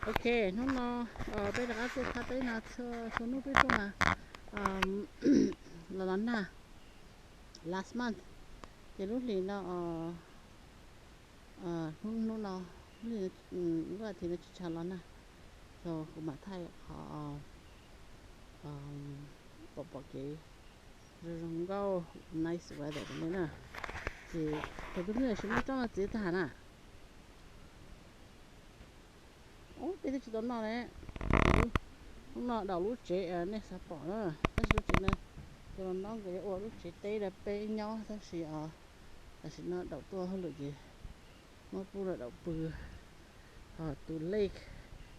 Ok, hnub no peb rov qab tuaj thaj teb no, txhua hnub peb tuaj mas los los nag last month, ces lub hlis no, hnub no, lub hlis, lub as thiv no tsis tshua los nag, so kuv mam thaij qhov pom pom kev zoo zoo nkauj, nice weather rau nej na. Ces thaum twg nej sim muab tsob no txiav tag na. Ub, peb twb tsis tau noj ne. Hnub no daus lub tsev nej xav pom na, tab sis lub tsev no, cov los noj nkawd yuav ua lub tsev teb rau peb nyob tab sis tam sim no daus tuaj hauj lwm ces muab pub rau daus pw. Ho tus lake,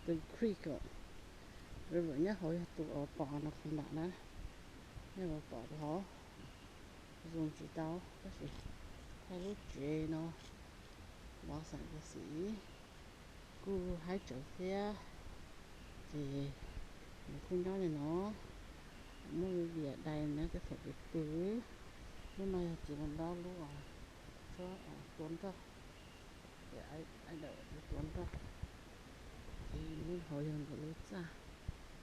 tus creek, river nyob hauv yog tus pom no qhov nram na, nej puas pom rau hauv? Zoom tsis tau tab sis thaij lub tsev no los xeem tus xim kuj haib tsawv thiab. Ces nws kuj nyob li no, muab vias dai na cov thaum pw pw. Lub no yog txiv los nrog lub tsob tua nroj, tua nroj. Ces lub hauv yog nkawd lub txaj.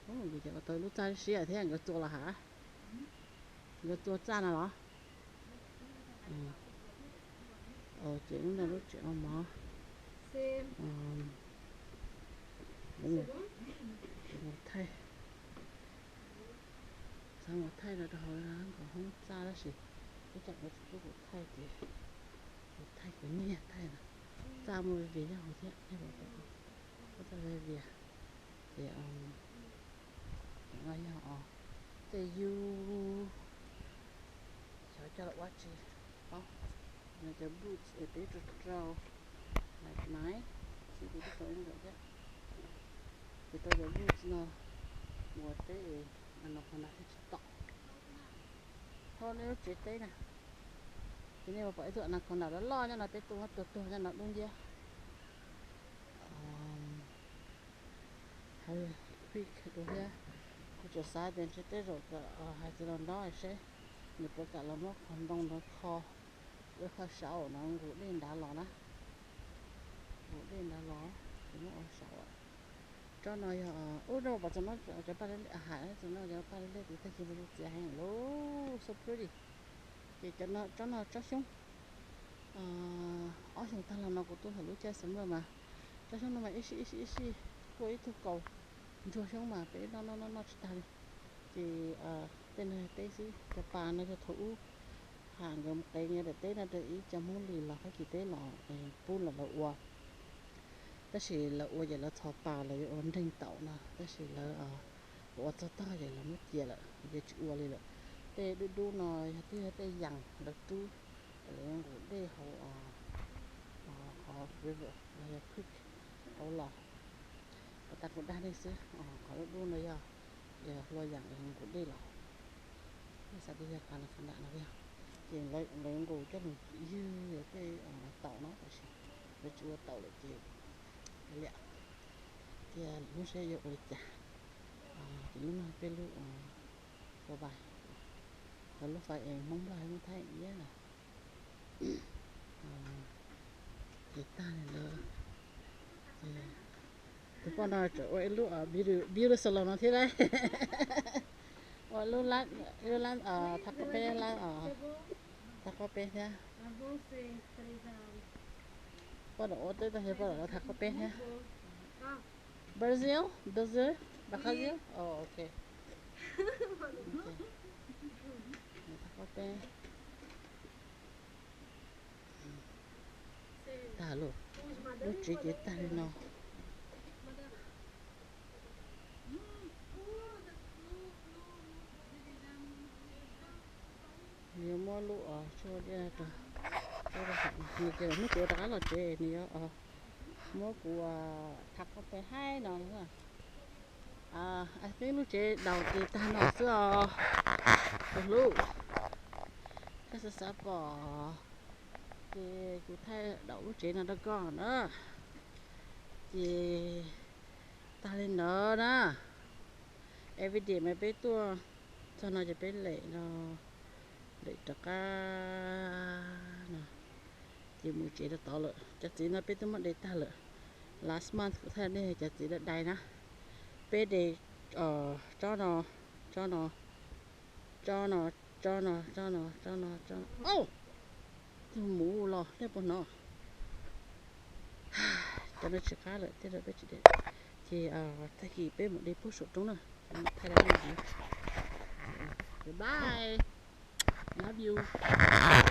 Nkawd cov tau lub txaj siab thiab, nkawd txua los hab? Nkawd txua txaj no los? Ces lub no lub tsev mos mos. Thaij, xav mus thaij no rau hauv nkawd hoob txaj tab sis ib tsam nkawd tsis pub kuv thaij ces kuv thaij kuv nyiag thaij na. Txaj muaj vias nyob hauv thiab, nej puas pom? Txaj vias. Ces no yog tej yub, xyov coj los ua tsi, paub. No cov boots es peb rau rau, like nice, xib tus twb tau ib nkaus thiab. Ces tau cov boots no mus ua teb es no qhov nram thiaj tsis tom. Ho nej lub tsev teb na, ces nej puas pom ib tug anaconda loj loj nyob no, peb tuaj muab tua tuag nyob no dub nciab. Hauv creek dua thiab. Kuv tsuas xav tias ntshe tej zaum kom hais tias los nrog seb nws puas kam los muab qhov ntoo ntawd kho, ua qhov saum no nqus dej nrad los na. Nqus dej nrad los ces muab ua saum. Tsob no yog ub rau pom txog no cov paj liab liab, hais txog no cov paj liab liab tiv tag kis txiav heev lauj, so pretty. Ces cov no tsob no tsob xyoob. Ob xyoos tag los no kuv tuaj thaum lub caij summer mas tsob xyoob no mas ib sij ib sij ib sij tuaj ib tug kaus ntsuag xyoob mas peb noj noj noj noj tsis tag li. Ces tej no yog teb xwb, cov pas no yog thaum ub ha nkawd qev nkawd daim teb no rau ib co Hmoob Lis los Fab Kis teb los pub los lawv ua. Tab sis lawv ua ces lawv txhos pas lawv yuav ua nreeg taum no tab sis lawv ua txog tog ces lawv muab cia lawm ces tsis ua li lawm. Tej dub dub no yog twb yog tej yas lawv rub, lawv yuav nqus dej hauv qhov river los yog creek hauv los. Pas tas kuv dag nej xwb, qhov dub dub no yog hlua yas lawv nqus dej los. Nej xav tias yog qhov nram no yog, ces lawv nqus coj mus ywg tej taum no tab sis lawv tsis ua taum lawm ces liam. Tias lwm hnub seb yuav ua li cas. Ces lub no peb lub ua vais, lawv lub fais es Hmoob Nplog muab thaij iab na. Ces tag li ntawd, tus poj no tseem ua ib lub beauty salon no thiab lauj. Ua lub lab, lub lab thaj qhov peb, lab thaj qhov peb thiab. Poj no ua teb tag ces poj no thaj qhov peb thiab. Brazil, Brazil, Brazil. Ok. Thaj qhov peb. Tag lauj, lub tsev ces tag li no. Nws yuav muab lub tshuaj diaj rau, nws tias hnub kuv rov qab los tsev nws yuav muab kuv thaj qhov peb haib no. Peb lub tsev daus ces tag no xwb os. Tus hlub, koj xav xav pom ces kuv thaij daus lub tsev no rau koj na. Ces tag li ntawd na. Everyday mas peb tuaj txog no ces peb lem no, lem rov qab no, ces mus tsev rau tod lawm. Cov txiv no peb twb muab de tag lawm, Last month kuv thaij nej cov txiv dai dai na. Peb de tsob no, tsob no, tsob no, tsob no, tsob no, tsob no, tsob no. Tus muv los nej puas hnov? Cov no tsis qab lawm, tej zaum peb tsis de. Ces tag kis peb mus de puag saum roob na, thaij dab ntawd. Bye bye. Love you.